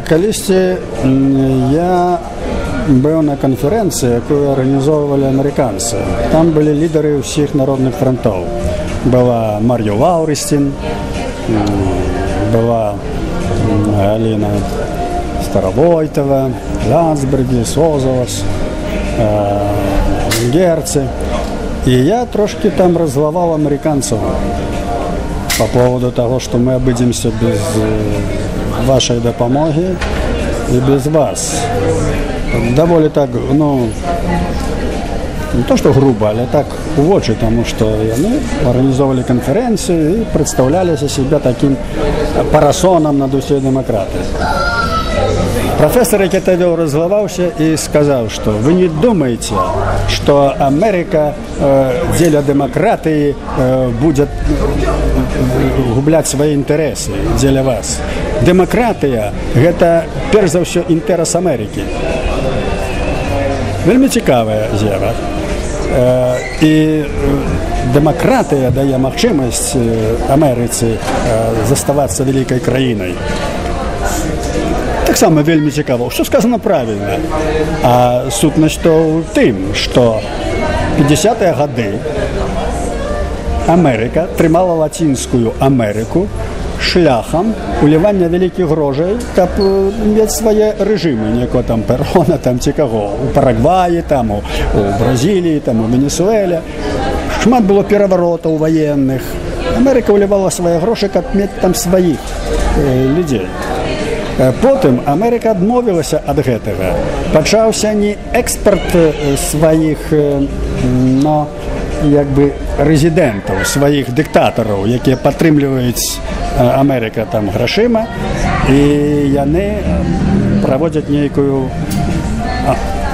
Калісьці я быў на канферэнцыі, якую арганізоўвалі амерыканцы. Там былі лідары ўсіх народных франтоў. Была Мар'ю Лаўрысцін, была Галіна Старавойтава, Ландсбергіс, Озолас, венгерцы. І я трошкі там раззлаваў амерыканцаў по поводу того, что мы обойдемся без вашай дапамогі і без вас. Даволі так, ну, не то что грубо, але так у вочы, таму што яны арганізоўвалі канферэнцыю і прадстаўляліся себе такім парасонам над усёй дэмакратыяй. Прафесар, які это вёў, раззлаваўся і сказаў, што вы не думаеце, што Амерыка дзеля дэмакратыі будзе губляць свае інтарэсы дзеля вас. Дэмакратыя гэта перш за ўсё інтарэс Амерыкі. Вельмі цікавая з'ява. І дэмакратыя дае магчымасць Амерыцы заставацца вялікай краінай. Таксама вельмі цікава, ўсё сказана правільна. А сутнасць то ў тым, што 50-е гады Амерыка трымала Лацінскую Амерыку шляхам улівання вялікіх грошай, каб мець свае рэжымы, некого там Перона там ці каго, у Парагваі, там, у Бразіліі, там, у Венесуэле. Шмат было пераваротаў ваенных. Амерыка ўлівала свае грошы, каб мець там сваіх людзей. Потым Амерыка адмовілася ад гэтага. Пачаўся не экспарт сваіх, но, як бы рэзідэнтаў, сваіх дыктатараў, якія падтрымліваюць Амерыка там грашыма, і яны праводзяць нейкую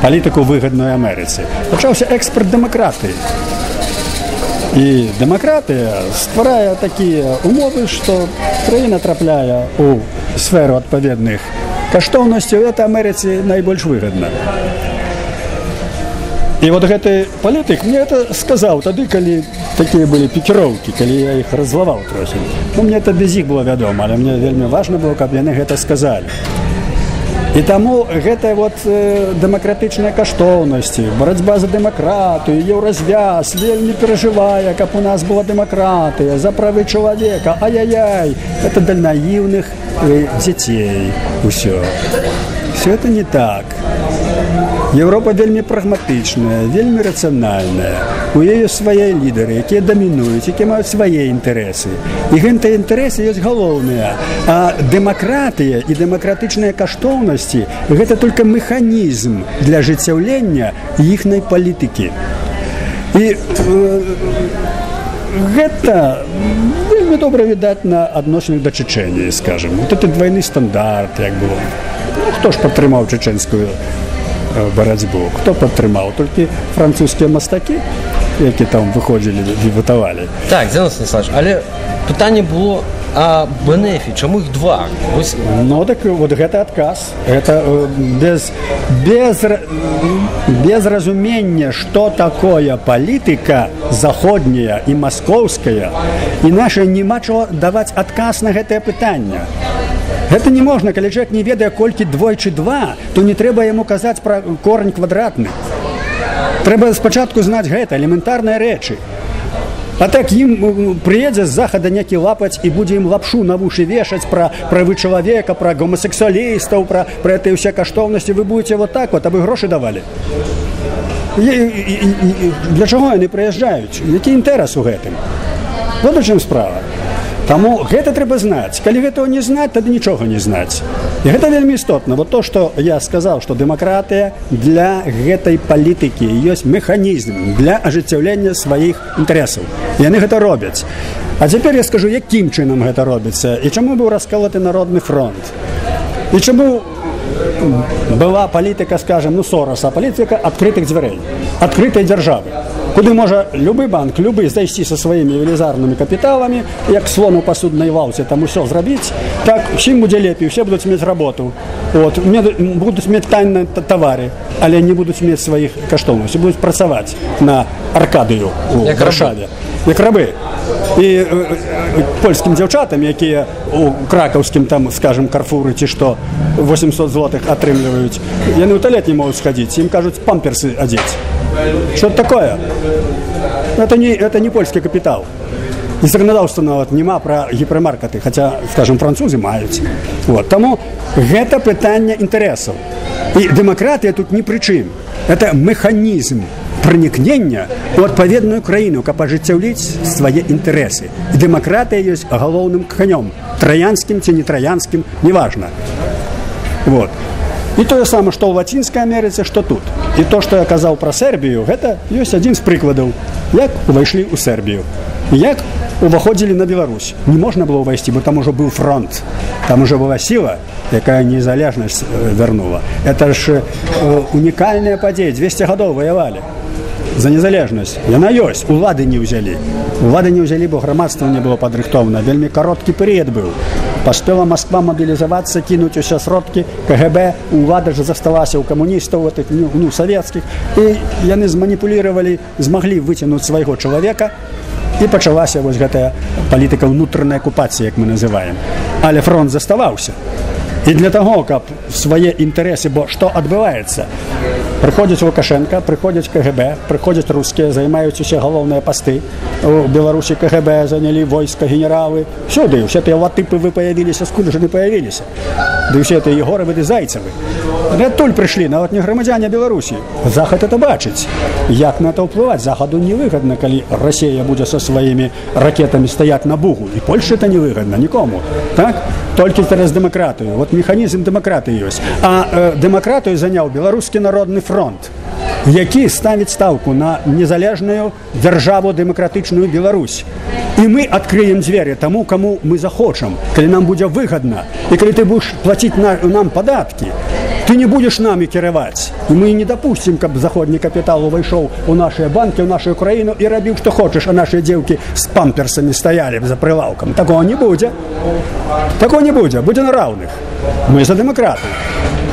палітыку, выгадную Амерыцы. Пачаўся экспарт дэмакратыі. І дэмакратыя стварае такія умовы, што краіна трапляе ў сферу адпаведных каштоўнасцяў, это Амерыцы найбольш выгадна. І вот гэты палітык мне это сказаў тады, калі такія былі пікіроўкі, калі я іх раззлаваў трохі. Ну, мне это без іх было вядома, але мне вельмі важна было, каб яны гэта сказалі. І таму гэтыя вот дэмакратычныя каштоўнасці, барацьба за дэмакратыю, Еўразвяз вельмі перажывае, каб у нас была дэмакратыя, за правы чалавека, ай-яй-яй, это для наіўных дзяцей усё. Все это не так. Еўропа вельмі прагматычная, вельмі рацыянальная. У яе свае лідары, якія дамінуюць, якія маюць свае інтарэсы. І гэтыя інтарэсы ёсць галоўныя. А дэмакратыя і дэмакратычныя каштоўнасці гэта только механізм для ажыццяўлення іхнай палітыкі. І гэта вельмі добра відаць на адносінах да Чэчэніі, скажем. Вот это двойны стандарт, як было. Ну, хто ж падтрымаў чэчэнскую барацьбу? Хто падтрымаў? Толькі французскія мастакі, які там выходзілі і вітавалі. Так, Зянон Станіслававіч, але пытанне было а БНФ, чаму іх два? Вось. Ну так вот, гэта адказ. Это без разумення, што такое палітыка заходняя і маскоўская, і наша, няма чаго даваць адказ на гэтае пытанне. Гэта не можна, калі чалавек не ведае, колькі двойчы два, то не трэба яму казаць пра корань квадратны. Трэба спачатку знаць гэта, элементарныя рэчы. А так ім прыедзе з захада некі лапаць і будзе ім лапшу на вушы вешаць пра правы чалавека, пра гомасексуалістаў, пра гэтыя ўсе каштоўнасці. Вы будете вот так вот, а вы грошы давалі. І для чаго яны прыязджаюць? Які інтарэс у гэтым? Вот у чым справа. Таму гэта трэба знаць. Калі гэтага не знаць, тады нічога не знаць. І гэта вельмі істотна. Вот то, што я сказаў, што дэмакратыя для гэтай палітыкі ёсць механізм для ажыццяўлення сваіх інтарэсаў. І яны гэта робяць. А цяпер я скажу, якім чынам гэта робіцца і чаму быў раскалоты Народны фронт. І чаму была палітыка, скажем, ну, Сораса, палітыка адкрытых дзвярэй, адкрытай дзяржавы, куды можа любы банк, любы зайсці са сваімі велізарнымі капіталамі, як слон у пасуднай лаўцы, там усё зрабіць, так усім будзе лепей, усе будуць мець работу, вот, будуць мець танныя тавары, але не будуць мець сваіх каштоўнасцей, будуць працаваць на Аркадыю у Як рабы. Варшаве. Як рабы. І польскім дзяўчатам, якія у кракаўскім там, скажем, Карфуры ці што, 800 злотых атрымліваюць, яны ў туалет не могуць схадзіць, ім кажуць памперсы адзець. Что это такое? Это не польскі капітал. І заканадаўства нават няма пра гіпермаркеты, хаця, скажем, французы маюць. Вот. Таму гэта пытанне інтарэсаў. І дэмакратыя тут ні пры чым. Это механізм пранікнення ў адпаведную краіну, каб ажыццяўліць свае інтарэсы. І дэмакратыя ёсць галоўным канём, траянскім ці не траянскім, неважна. Вот. І тое самае, што ў Лацінскай Амерыцы, што тут. І то, што я казаў пра Сербію, гэта ёсць адзін з прыкладаў, як увайшлі ў Сербію. Як уваходзілі на Беларусь. Не можна было ўвайсці, бо там ужо быў фронт. Там уже была сіла, якая незалежнасць вярнула. Это ж унікальная падзея, 200 гадоў ваявалі за незалежнасць. Яна ёсць, улады не ўзялі. Улады не ўзялі, бо грамадства не было падрыхтована. Вельмі кароткі перыяд быў. Паспела Москва мабілізавацца, кінуць усе сродкі, КГБ, улада ж заставалася ў камуністаў, этих, ну, савецкіх. І яны зманіпуліравалі, змаглі выцягнуць свайго чалавека, і пачалася вось гэтая палітыка ўнутранай акупацыі, як мы называем. Але фронт заставаўся. І для таго, каб свае інтарэсы, бо што адбываецца? Прыходзіць Лукашенко, прыходзіць КГБ, прыходзяць рускія, займаюць усе галоўныя пасты. У Беларусі КГБ занялі войска, генералы. Сюды, усе тыя Латыпавы паявіліся, скуль жа не паявіліся. Ды ўсе тыя Егоравы ды Зайцавы. Яны адтуль прыйшлі, нават не грамадзяне Беларусі. Захад это бачыць. Як на это ўплываць? Захаду невыгадна, калі Расія будзе са сваімі ракетамі стаяць на Бугу. І Польше это невыгадна, нікому. Так? Толькі через дэмакратыю. Вот механізм дэмакратыі ёсць. А дэмакратыю заняў Беларускі народны фронт, які ставіць стаўку на незалежную дзяржаву, дэмакратычную Беларусь. І мы адкрыем дзверы таму, каму мы захочам, калі нам будзе выгадна. І калі ты будешь плаціць нам падаткі, ты не будешь нами кіраваць. І мы не дапусцім, каб заходні капітал увайшоў у нашыя банкі, у нашу краіну і рабіў, што хочаш, а нашыя дзеўкі з памперсамі стаялі б за прылаўкам. Такого не будзе. Такого не будзе, будзе на раўных. Мы за дэмакратыю.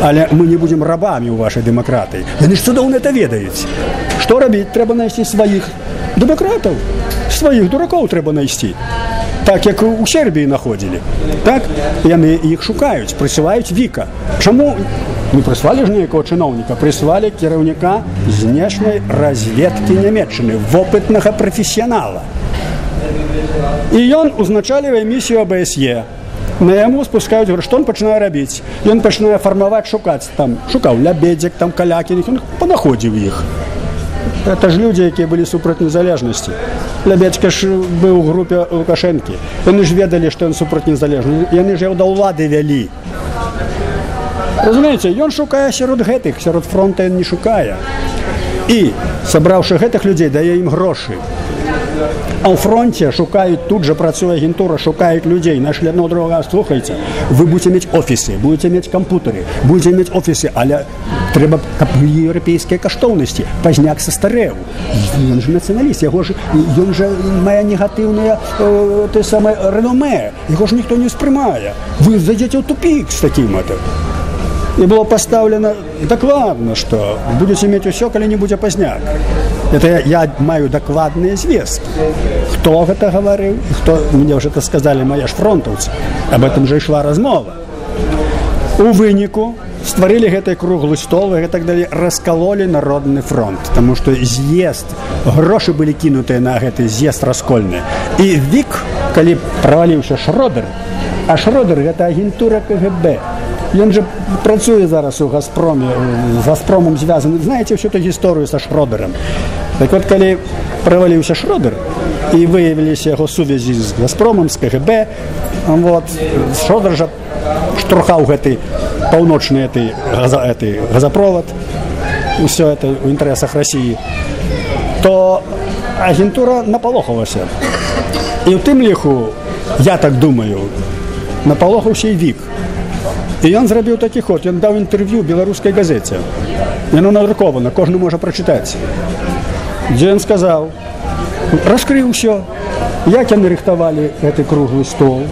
Але мы не будзем рабамі ў вашай дэмакратыі. Яны ж цудоўна это ведаюць. Што рабіць? Трэба найсці сваіх дэмакратаў. Сваіх дуракоў трэба найсці. Так як у Сербіі находзілі. Так яны іх шукаюць, прысылаюць Віка. Чаму не прыслалі ж нейкага чыноўніка, прыслалі кіраўніка знешняй разведкі Нямеччыны, вопытнага прафесіянала. І ён узначальвае місію АБСЕ. На яму спускаюць, што он пачынае рабіць? Ён пачынае фармаваць, шукаць там, шукаў Лябедзек, там Калякіных, ён панаходзіў іх. Это ж людзі, якія былі супраць незалежнасці. Лябедзька ж быў у групе Лукашэнкі. Яны ж ведалі, што ён супраць незалежнасці. Яны ж яго да ўлады вялі. Разумееце, ён шукае сярод гэтых, сярод фронта ён не шукае. І, сабраўшы гэтых людзей, дае ім грошы. А ў фронте шукаюць, тут жа працуе агентура, шукаюць людзей, нашли одного другого: «Слухайце, вы будете мець офісы, будете мець кампутары, будете мець офісы, але трэба, каб еўрапейскія каштоўнасці. Пазняк састарэў, ён же нацыяналіст, яго ж, ён жа мае негатыўнае тое самае рэномэ, яго ж ніхто не ўспрымае, вы зайдзеце ў тупик з такім это». І было поставлено дакладна, што будете мець усё, калі не будзе Пазняк. Это я маю дакладныя звесткі. Хто гэта гаварыў, хто мне уже это сказали, мае ж фронтаўцы. Об этом же ішла размова. У выніку стварылі гэты круглы стол і так далее, раскалолі Народны фронт, потому что з'езд, грошы былі кінутыя на гэты з'езд раскольны. І Вік, калі праваліўся Шродер, а Шродер — гэта агентура КГБ. Ён же працуе зараз у Газпроме, з Газпромом звязаны. Знаеце всю эту гісторыю са Шродерам. Так вот, калі праваліўся Шродер і выявіліся яго сувязі з Газпромам, з КГБ, вот, Шродер жа штурхаў гэты паўночны гэты газопровод, усё это ў інтарэсах Расіі, то агентура напалохалася. І ў тым ліку, я так думаю, напалохаўся і Вік. І ён зрабіў такі ход, ён даў інтэрв'ю беларускай газеце. Яно надрукавана, кожны можа прачытаць. Дзе ён сказаў, раскрыў усё, як яны рыхтавалі гэты круглы стол.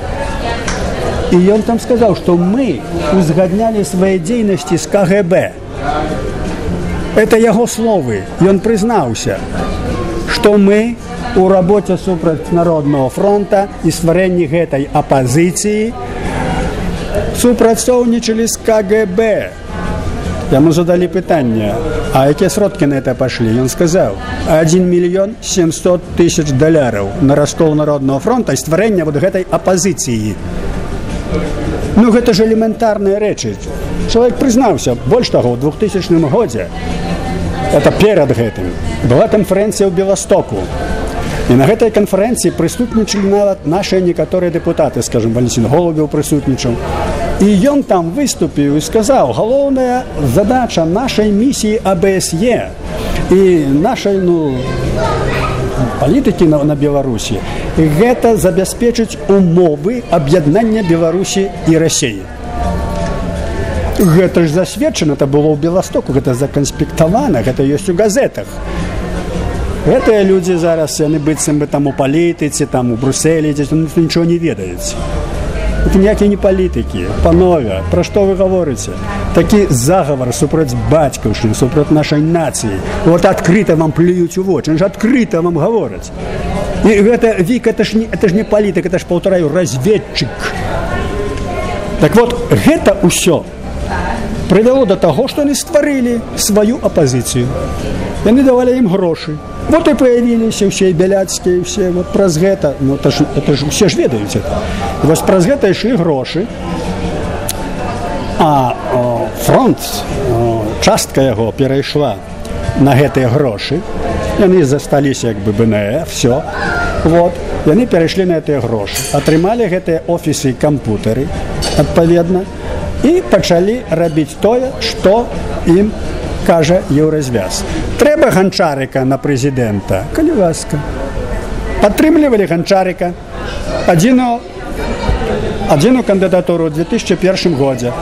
І ён там сказаў, што мы узгаднялі свае дзейнасці з КГБ. Это яго словы. Ён прызнаўся, што мы У рабоце супраць Народнага фронта і стварэнні гэтай апазіцыі супрацоўнічалі з КГБ. Яму задалі пытанне, а якія сродкі на это пашлі? Ён сказаў, 1 700 000 долараў на раскол Народнага фронта і стварэнне вот гэтай апазіцыі. Ну, гэта ж элементарныя рэчы. Чалавек прызнаўся, больш таго, ў 2000 годзе, это перад гэтым, была канферэнцыя ў Беластоку. І на гэтай канферэнцыі прысутнічалі нават нашыя некаторыя дэпутаты, скажем, Валентин Голубеў прысутнічаў. І ён там выступіў і сказаў, галоўная задача нашай місіі АБСЕ і нашай, ну, палітыкі на Беларусі, гэта забяспечыць умовы аб'яднання Беларусі і Расіі. Гэта ж засведчана, это было ў Беластоку, гэта заканспектавана, гэта ёсць у газетах. Гэтыя людзі зараз, яны быццам бы там у палітыцы, там у Брюсселі, дзесь, ну, нічого не ведаюць. Это ніякія не палітыкі. Панове, пра што вы гаворыце? Такі заговар супраць бацькаўшчыны, супраць нашай нацыі. Вот адкрыта вам плююць у вочы, ж адкрыта вам гавораць. І гэта, Вік, это ж не палітык, это ж, паўтараю, разведчык. Так вот, гэта ўсё прывяло да таго, што яны стварылі сваю апазіцыю. Яны давалі ім грошы. Вот і появились все Беляцкія, все вот праз гэта, ну это ж все ж ведаюць это. І вось праз гэта ішлі грошы, а фронт, частка яго перайшла на гэтыя грошы, яны засталіся як бы БНФ, все, вот, яны перайшлі на гэтыя грошы, атрымалі гэтыя офісы і кампутары, адпаведна, і пачалі рабіць тое, што ім кажа Еўразвяз. Трэба Ганчарыка на прэзідэнта. Калі ласка. Падтрымлівалі Ганчарыка. Адзіну кандыдатуру ў 2001 годзе.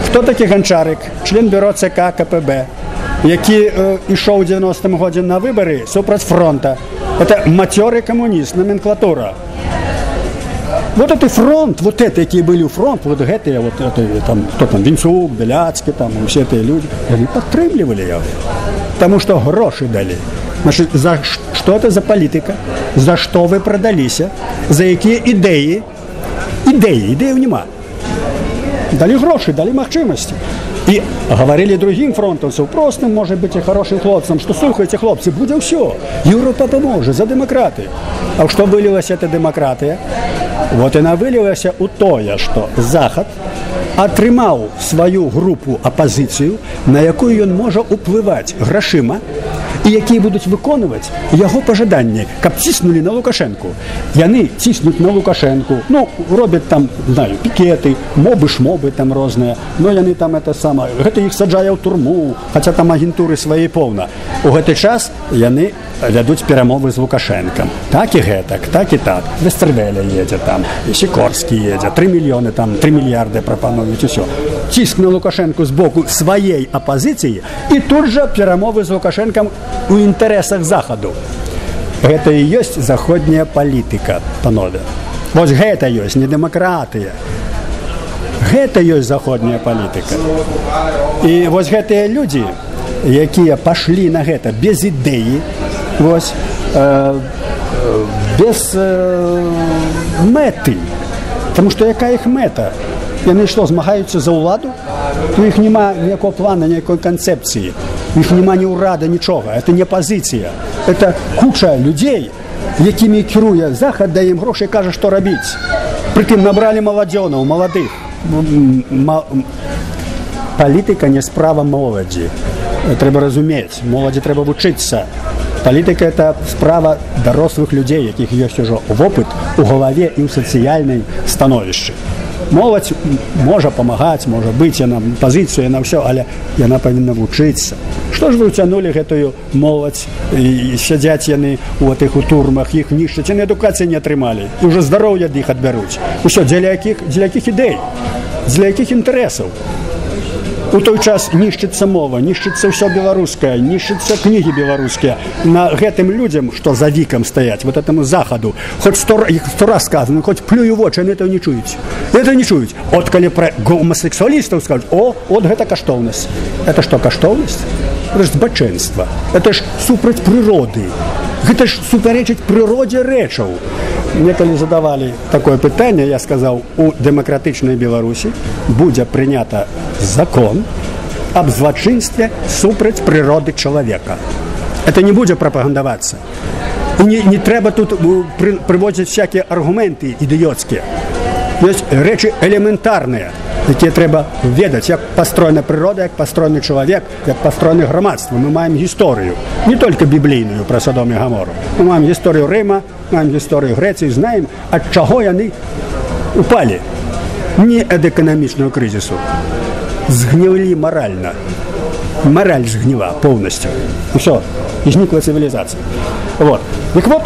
Хто такі Ганчарык? Член бюро ЦК КПБ, які ішоў у 90-м годзе на выбары супраць фронта. Это мацёры камуніст, номенклатура. Вот этот фронт, вот это, какие были у фронт, вот гэтые, вот это, там, кто там, Винцук, Беляцкий, там, все эти люди, они падтрымлівалі яго, потому что грошы дали. Значит, за что это за политика? За что вы продаліся? За якія ідэі? Ідэі, ідэяў нема. Далі грошы, далі магчымасці. І гаварылі другім фронтаўцам, простым, можа быць, і хорошым хлопцам, што слухайце, хлопцы, будзе ўсё. Еўропа паможа, за дэмакратыю. А ў што вылілася эта дэмакратыя? Вот яна вылілася ў тое, што Захад атрымаў сваю групу апазіцыю, на якую ён можа ўплываць грашыма, і якія будуць выконваць яго пажаданні, каб ціснулі на Лукашэнку. Яны ціснуць на Лукашэнку, ну, робяць там, знаю, пікеты, мобы-шмобы там розныя, но яны там это самае, гэта іх саджае ў турму, хаця там агентуры свае поўна. У гэты час яны вядуць перамовы з Лукашэнкам. Так і гэтак, так і так. Вестервеле едзе там, Сікорскі едзе, 3 мільёны там, 3 мільярды прапануюць, усё. Ціск на Лукашэнку з боку сваей апазіцыі і тут жа перамовы з Лукашэнкам у інтарэсах Захаду. Гэта і ёсць заходняя палітыка, панове. Вось гэта ёсць не дэмакратыя. Гэта ёсць заходняя палітыка. І вось гэтыя людзі, якія пашлі на гэта без ідэі, вось, без мэты. Таму што якая іх мэта? Яны што, змагаюцца за ўладу? У іх няма ніякого плана, ніякой канцэпцыі. У іх няма ні ўрада, нічога. Это не апазіцыя. Это куча людзей, якімі кіруе Захад, дае ім грошы і кажа, што рабіць. Прытым набралі маладзёнаў, маладых. Палітыка не справа моладзі. Трэба разумець, моладзі трэба вучыцца. Палітыка – это справа дарослых людзей, якіх ёсць ужо вопыт у галаве і ў сацыяльнай становішчы. Моладзь можа памагаць, можа быць, яна пазіцыю, яна ўсё, але яна павінна вучыцца. Што ж вы ўцянулі гэтую моладзь, і сядзяць яны у тых у турмах, іх нішчаць, яны адукацыі не атрымалі, і ўжо здароўе ад іх адбяруць. Усё, дзеля якіх ідэй, дзеля якіх інтарэсаў? У той час нішчыцца мова, нішчыцца ўсё беларускае, нішчыцца кнігі беларускія. На гэтым людзям, што за вікам стаяць, вот этому Захаду, хоць іх сто раз сказано, хоць плюю вочы, яны этого не чуюць. Это не чуюць. От калі пра гомасексуалістаў скажуць, о, от гэта каштоўнасць. Это што, каштоўнасць? Это ж збачэнства. Это ж супраць прыроды. Гэта ж супярэчыць прыродзе рэчаў. Мне калі задавалі такое пытанне, я сказаў, у дэмакратычнай Беларусі будзе прынята закон аб злачынстве супраць прыроды чалавека. Это не будзе прапагандавацца. І не трэба тут прыводзіць всякія аргументы ідыёцкія. Ёсць рэчы элементарныя, якія трэба ведаць, як пастроена прырода, як пастроены чалавек, як пастроены грамадства. Мы маем гісторыю, не толькі біблійную пра Садом і Гамору. Мы маем гісторыю Рыма, маем гісторыю Грэцыі, знаем, ад чаго яны упалі. Не ад эканамічнага крызісу. Згнілі маральна. Мораль згніла поўнасцю. Усё, і знікла цывілізацыя. Вот. Дык вот,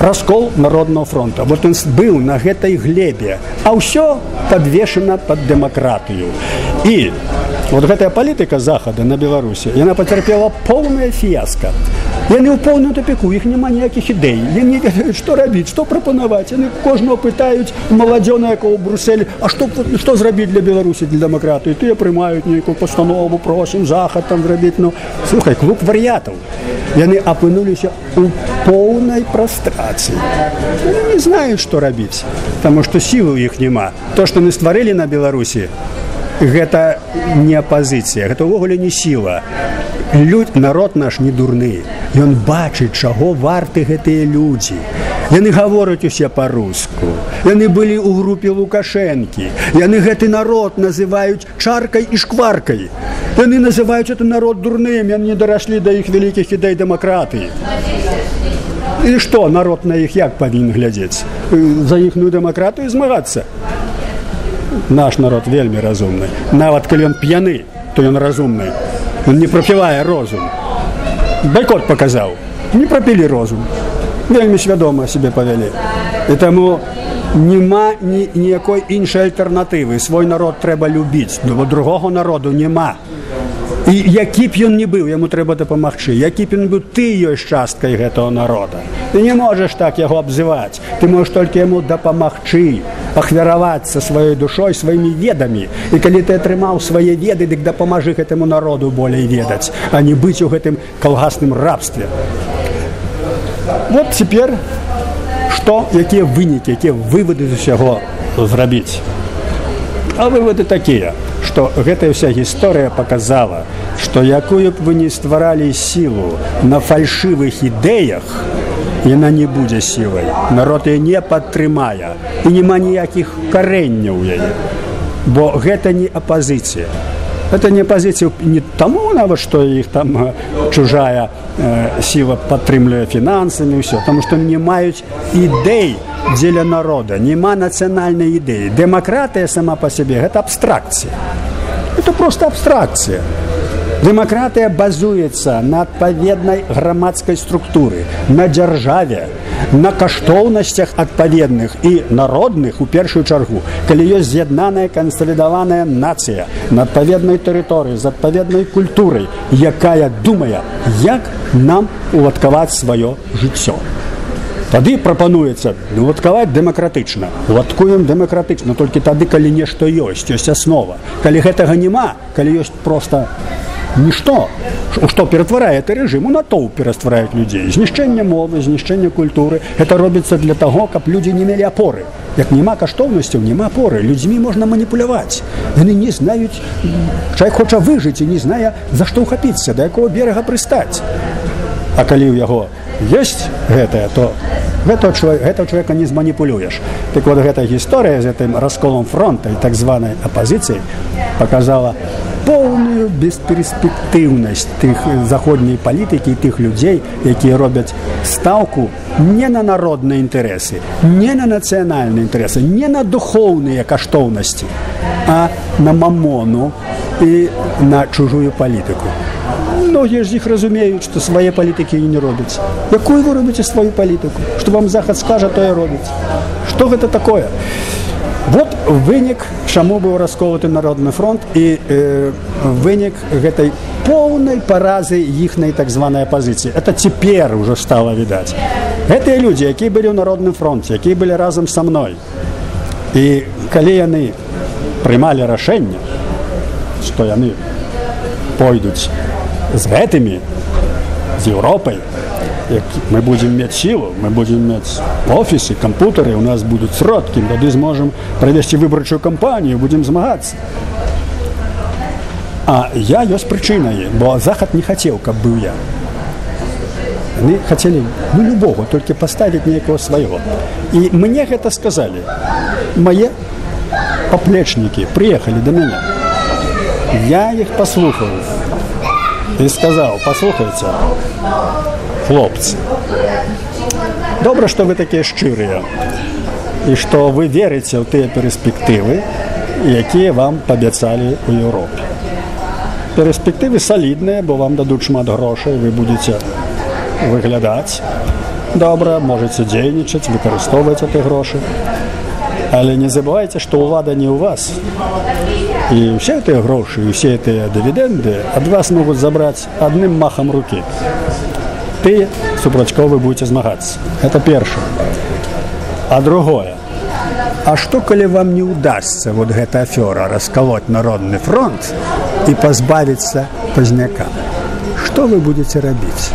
раскол Народного фронта. Вот он быў на гэтай глебе, а ўсё падвешана пад дэмакратыю. І вот гэтая палітыка Захада на Беларусі, яна пацярпела поўнае фіяска. Яны ў поўным тупіку, іх няма ніякіх ідэй, яны не ведаюць, што рабіць, што прапанаваць. Яны кожнага пытаюць, маладзёна якого ў Брюсселі, а што зрабіць для Беларусі, для дэмакратыі? Тыя прымаюць нейкую пастанову, просім Захад там зрабіць. Ну, слухай, клуб вар'ятаў. Яны апынуліся ў поўнай прастрацыі. Яны не знаюць, што рабіць, таму што сілы ў іх няма. То, што яны стварылі на Беларусі, гэта не апазіцыя, гэта ўвогуле не сіла. Народ наш не дурны. Ён бачыць, чаго варты гэтыя людзі. Яны гавораць усе па-руску. Яны былі ў групе Лукашэнкі. Яны гэты народ называюць чаркай і шкваркай. Яны называюць гэты народ дурным, яны не дараслі да іх вялікіх ідэй дэмакратыі. І што, народ на іх як павінен глядзець? За іхную дэмакратыю змагацца? Наш народ вельмі разумны. Нават калі ён п'яны, то ён разумны. Он не пропівае розум. Байкот паказаў. Не прапілі розум. Вельмі свядома сябе павялі. І таму няма ніякой іншай альтэрнатывы. Свой народ трэба любіць, бо другога народу няма. І які б ён ні быў, яму трэба дапамагчы. Які б ён быў, ты ёсць часткай гэтага народа. Ты не можаш так яго абзываць. Ты можаш толькі яму дапамагчы, ахвяравацца сваёй душой, сваімі ведамі. І калі ты атрымаў свае веды, дык дапамажы гэтаму народу болей ведаць, а не быць у гэтым калгасным рабстве. Вот цяпер што, якія вынікі, якія выводы з усяго зрабіць? А выводы такія, што гэтая ўся гісторыя паказала, што якую б вы ні стваралі сілу на фальшывых ідэях, яна не будзе сілай. Народ яе не падтрымае і няма ніякіх карэнняў у яе. Бо гэта не апазіцыя. Это не апазіцыя не таму нават, што іх там чужая сіла падтрымлівае фінансамі, ўсё, таму што не маюць ідэй дзеля народа, няма нацыянальнай ідэі. Дэмакратыя сама па сабе гэта абстракцыя. Это просто абстракцыя. Дэмакратыя базуецца на адпаведнай грамадскай структуры, на дзяржаве, на каштоўнасцях адпаведных і народных у першую чаргу. Калі ёсць з'яднаная кансалідаваная нацыя на адпаведнай тэрыторыі з адпаведнай культурай, якая думае, як нам уладкаваць сваё жыццё. Тады прапануецца уладкаваць дэмакратычна. Уладкуем дэмакратычна толькі тады, калі нешта ёсць, ёсць аснова. Калі гэтага няма, калі ёсць проста нішто, што ператварае гэты рэжым, у натоўп ператвараюць людзей. Знішчэнне мовы, знішчэнне культуры. Гэта робіцца для таго, каб людзі не мелі апоры. Як няма каштоўнасцяў, няма апоры. Людзьмі можна маніпуляваць. Яны не знаюць, чалавек хоча выжыць і не знае, за што ўхапіцца, да якога берага прыстаць. А калі ў яго ёсць гэтае, то гэтага чалавека не зманіпулюеш. Так вот, гэтая гісторыя з гэтым расколам фронта і так званай апазіцыяй паказала поўную бесперспектыўнасць тых заходняй палітыкі і тых людзей, якія робяць стаўку не на народныя інтарэсы, не на нацыянальныя інтарэсы, не на духоўныя каштоўнасці, а на мамону і на чужую палітыку. Многія з іх разумеюць, што свае палітыкі не робяць. Якую вы робіце сваю палітыку? Што вам Захад скажа, то і робіць. Што гэта такое? Вот вынік, чаму быў расколоты Народны фронт і вынік гэтай поўнай паразы іхнай так званай апазіцыі. Это цяпер ужо стала відаць. Гэтыя людзі, якія былі ў Народным фронте, якія былі разам са мной, і калі яны прымалі рашэнне, што яны пойдуць з гэтымі, з Еўропай, Як мы будзем мець сілу, мы будзем мець офісы, кампутары, у нас будуць сродкі, тады зможам правесці выбарчую кампанію, будзем змагацца. А я ёсць прычынай, бо Захад не хацеў, каб быў я. Яны хацелі, ну, любого, толькі паставіць нейкага свайго. І мне гэта сказалі. Мае паплечнікі прыехалі да мяне. Я іх паслухаў і сказаў: «Паслухайце, хлопцы, добра, што вы такія шчырыя і што вы верыце ў тыя перспектывы, якія вам паабяцалі ў Еўропе. Перспектывы салідныя, бо вам дадуць шмат грошай, вы будзеце выглядаць добра, можаце дзейнічаць, выкарыстоўваць гэтыя грошы. Але не забывайце, што ўлада не ў вас. І ўсе гэтыя грошы, і ўсе гэтыя дывідэнды ад вас могуць забраць адным махам рукі. Тыя, супраць кого вы будете змагацца. Это першае. А другое. А што, калі вам не ўдасца вот гэта афёра раскалоць Народны фронт і пазбавіцца Пазняка? Што вы будете рабіць?»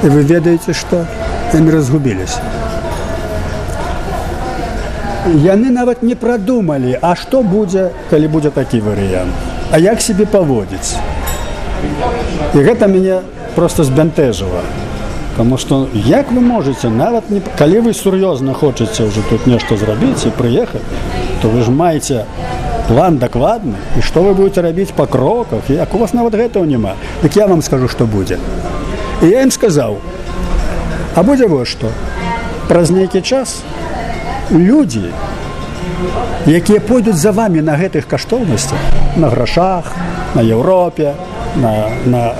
І вы ведаеце, што яны разгубіліся. Яны нават не прадумалі, а што будзе, калі будзе такі варыянт? А як сябе паводзіць? І гэта мяне просто збянтэжыла. Таму што як вы можаце нават не, калі вы сур'ёзна хочаце ўжо тут нешта зрабіць і прыехаць, то вы ж маеце план дакладны, і што вы будете рабіць па кроках, як у вас нават гэтага няма? Дык я вам скажу, што будзе. І я ім сказаў: а будзе вот што. Праз нейкі час людзі, якія пойдуць за вамі на гэтых каштоўнасцях, на грашах, на Еўропе, на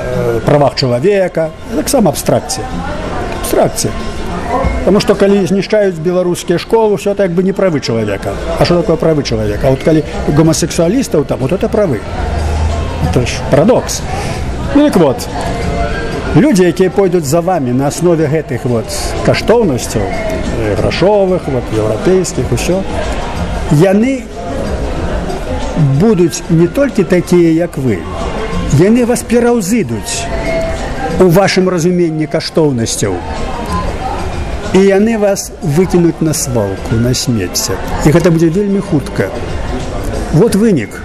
правах чалавека, таксама абстракція. Абстракція. Потому что калі знішчаюць беларускія школы, всё это як бы не правы чалавека. А что такое правы чалавека? А вот калі гомасексуалістаў там, вот это правы. Это ж парадокс. Ну так вот, людзі, якія пойдуць за вами на аснове гэтых вот каштоўнасцяў, грашовых, вот, еўрапейскіх, усё, яны будуць не толькі такія, як вы, яны вас пераўзыдуць у вашым разуменні каштоўнасцяў. І яны вас выкінуць на свалку, на смецце. І гэта будзе вельмі хутка. Вот вынік.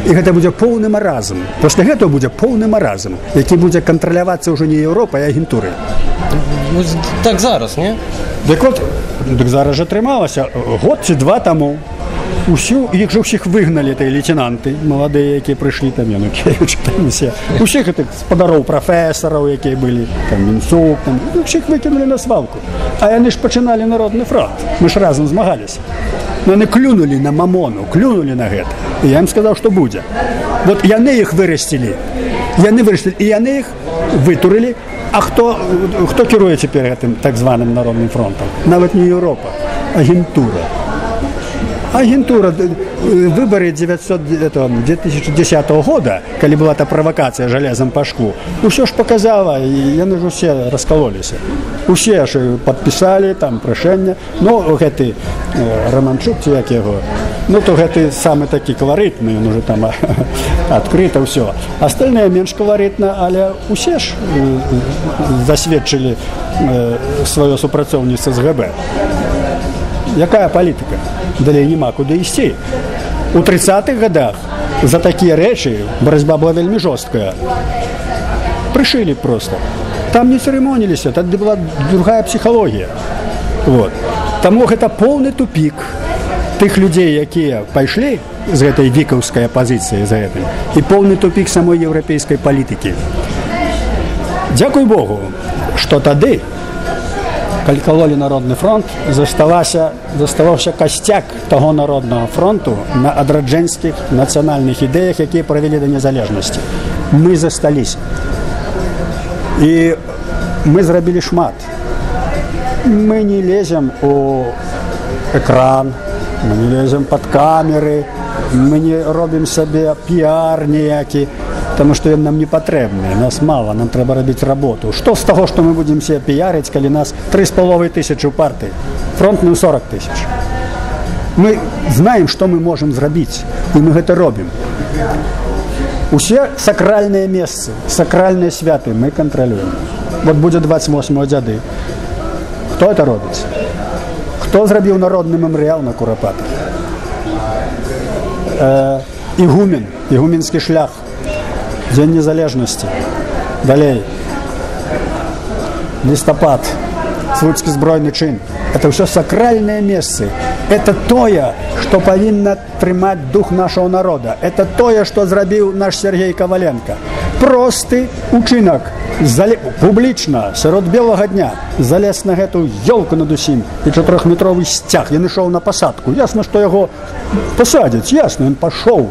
І гэта будзе поўны маразм. Пасля гэтага будзе поўны маразм, які будзе кантралявацца ўжо не Еўропай, а агентурай. Ну, так зараз, не? Дык вот, дык зараз жа атрымалася год ці два таму. Усю, іх жа ўсіх выгналі, тыя лейтенанты маладыя, якія прыйшлі там, Янукевич, там усе. Усіх гэтых спадароў прафесараў, якія былі, там Мінцук, там, ну, усіх выкінулі на свалку. А яны ж пачыналі Народны фронт. Мы ж разам змагаліся. Но яны клюнулі на мамону, клюнулі на гэта. І я ім сказаў, што будзе. Вот яны іх вырасцілі. Яны вырасцілі, і яны іх вытурылі. А хто кіруе цяпер гэтым так званым Народным фронтам? Нават не Еўропа, агентура. Агентура, выборы 900, этого, 2010 года, калі была та правакацыя жалезам па шклу, усё ж показала, і яны ж усе раскалоліся. Усе ж падпісалі там прашэнне. Ну, гэты Раманчук, ці як яго, ну, то гэты самы такі каларытны, ён уже там адкрыта ўсё. Остальные менш каларытна, але усе ж засведчылі сваё супрацоўніцтва з ГБ. Якая палітыка? Далей няма куды ісці. У 30-х годах за такія рэчы барацьба была вельмі жорсткая. Прышылі просто. Там не церемоніліся, тады была другая псіхалогія. Вот. Таму гэта поўны тупік тых людзей, якія пайшлі з гэтай вікаўскай апазіцыі за гэтым, і поўны тупік самой еўрапейскай палітыкі. Дзякуй Богу, што тады, калі калолі Народны фронт, заставаўся касцяк таго Народнага фронту на адраджэнскіх нацыянальных ідэях, якія правялі да незалежнасці. Мы засталіся. І мы зрабілі шмат. Мы не лезем у экран, мы не лезем пад камеры, мы не робім сабе піар ніякі, таму што ён нам не патрэбны, нас мала, нам трэба рабіць работу. Што з таго, што мы будзем себе піярыць, калі нас 3,5 тысячы ў партыі, фронтную 40 тысяч? Мы знаем, што мы можам зрабіць, і мы гэта робім. Усе сакральныя месцы, сакральныя святы мы кантралюем. Вот будзе 28 Дзяды. Хто это робіць? Хто зрабіў народны мемарыял на Курапатах? Ігумен, ігуменскі шлях, Дзень незалежнасці. Далей. Лістапад, Слуцкі збройны чын. Это ўсё сакральныя месцы. Это тое, што павінна трымаць дух нашага народа. Это тое, што зрабіў наш Сергей Каваленко. Просты учынак. Публічна, сярод белага дня, залез на гэту ёлку над усім і чатырохметровы сцяг. Ён ішоў на пасадку. Ясна, што яго пасадзяць, ясна, ён пашоў.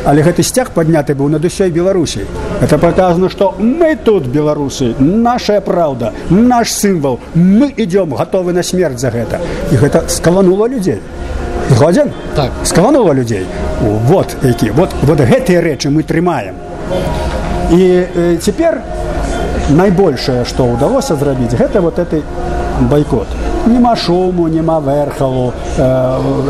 Але гэты сцяг падняты быў над усёй Беларусі. Это показано, што мы тут, беларусы, наша праўда, наш сімвал, мы идём, гатовы на смерць за гэта. І гэта скаланула людзей. Згодзен? Так. Скаланула людзей. Вот які. Вот гэтыя рэчы мы трымаем. І цяпер найбольшае, што ўдалося зрабіць, гэта вот гэты байкот. Нема шуму, нема верхалу,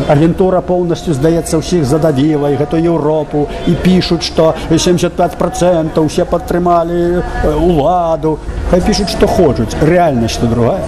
агентура поўнасцю, здаецца, ўсіх задавіла, і гэту Еўропу, і пішуць, што 75% усе падтрымалі уладу. Хай пішуць, што хочуць. Рэальнасць другая.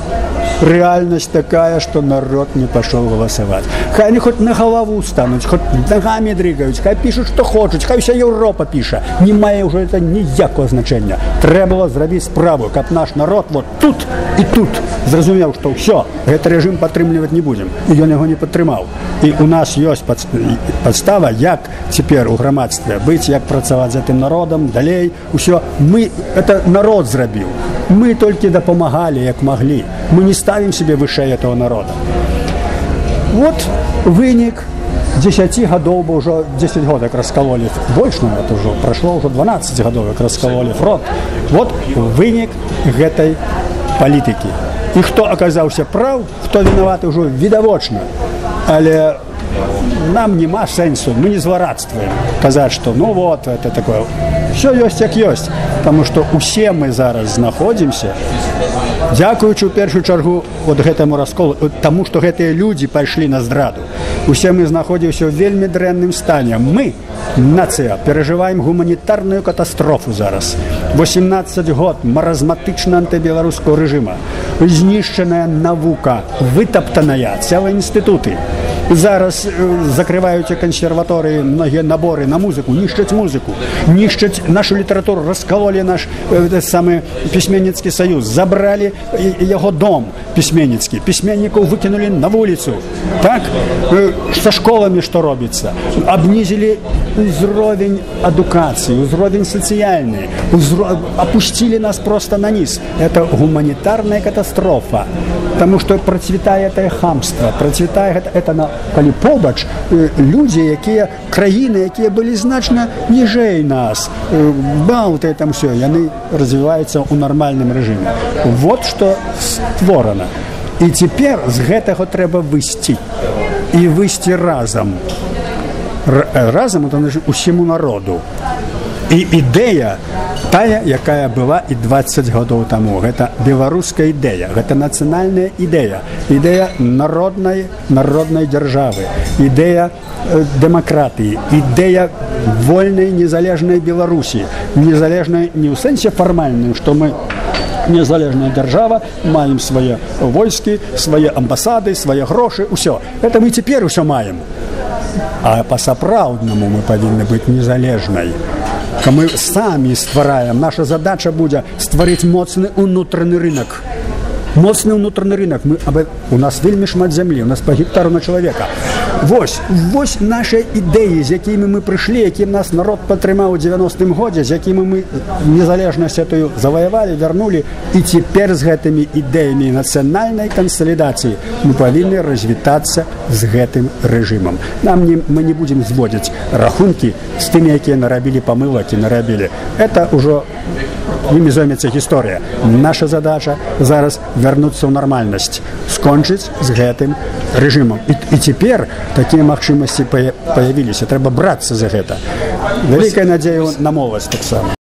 Рэальнасць такая, што народ не пашоў галасаваць. Хай они хоць на галаву стануць, хоць нагамі дрыгаюць, хай пішуць, што хочуць, хай уся Еўропа піша. Не мае ўжо это ніякага значэння. Трэба было зрабіць справу, каб наш народ вот тут і тут зразумеў, што ўсё, гэты рэжым падтрымліваць не будзем. І ён яго не падтрымаў. І у нас ёсць падстава, як цяпер у грамадстве быць, як працаваць з гэтым народам, далей, усё. Мы, это народ зрабіў. Мы толькі дапамагалі, як маглі. Мы не ставім себе вышэй этого народа. Вот вынік 10 гадоў, бо ўжо 10 год, як раскалолі, больш, ну, это ўжо прайшло ўжо 12 гадоў, як раскалолі фронт. Вот вынік гэтай палітыкі. І хто аказаўся праў, хто вінаваты, ўжо відавочна. Але нам няма сэнсу, мы не зларадствуем казаць, што ну вот, это такое. Всё ёсць як ёсць, потому что усе мы зараз знаходзімся, дзякуючы ў першую чаргу вот гэтаму расколу, таму што гэтыя людзі пайшлі на здраду. Усе мы знаходзімся ў вельмі дрэнным стане. Мы, нацыя, перажываем гуманітарную катастрофу зараз. 18 год маразматычна антыбеларускага рэжыма. Знішчаная навука, вытаптаная, цэлыя інстытуты. Зараз закрываюць кансерваторыі, многія наборы на музыку, нішчаць музыку, нішчаць нашу літаратуру, раскалолі наш самы пісьменніцкі саюз, забралі яго дом пісьменніцкі, пісьменнікаў выкінулі на вуліцу. Так, са школамі што робіцца? Абнізілі ўзровень адукацыі, ўзровень сацыяльны, апусцілі нас просто на низ. Это гуманітарная катастрофа. Таму што працвітае это хамства, працвітае гэта, это на, калі побач людзі, якія, краіны, якія былі значна ніжэй нас, Балты там всё, яны развіваюцца ў нармальным рэжыме. Вот што створана. І цяпер з гэтага трэба выйсці. І выйсці разам. Разам, это значит, усіму народу. І ідэя тая, якая была і 20 гадоў таму. Гэта беларуская ідэя, гэта нацыянальная ідэя, ідэя народнай дзяржавы, ідэя дэмакратыі, ідэя вольнай незалежнай Беларусі. Незалежнай не ў сэнсе фармальным, што мы незалежная дзяржава, маем свае войскі, свае амбасады, свае грошы, усё. Это мы цяпер усё маем. А па-сапраўднаму мы павінны быць незалежнай. Мы самі ствараем. Наша задача будзе стварыць моцны ўнутраны рынок. Моцны ўнутраны рынок. У нас вельмі шмат зямлі, у нас па гектару на чалавека. Вось нашыя ідэі, з якімі мы прыйшлі, якім нас народ падтрымаў у 90-м годзе, з якімі мы незалежнасць этую заваявалі, вярнулі, і цяпер з гэтымі ідэямі нацыянальнай кансалідацыі мы павінны развітацца з гэтым рэжымам. Мы не будзем зводзіць рахункі з тымі, якія нарабілі памылак і нарабілі. Это ўжо імі зоймецца гісторыя. Наша задача зараз вярнуцца ў нармальнасць, скончыць з гэтым рэжымам. І цяпер такія магчымасці паявіліся. Трэба брацца за гэта. Вялікая надзея на моладзь таксама.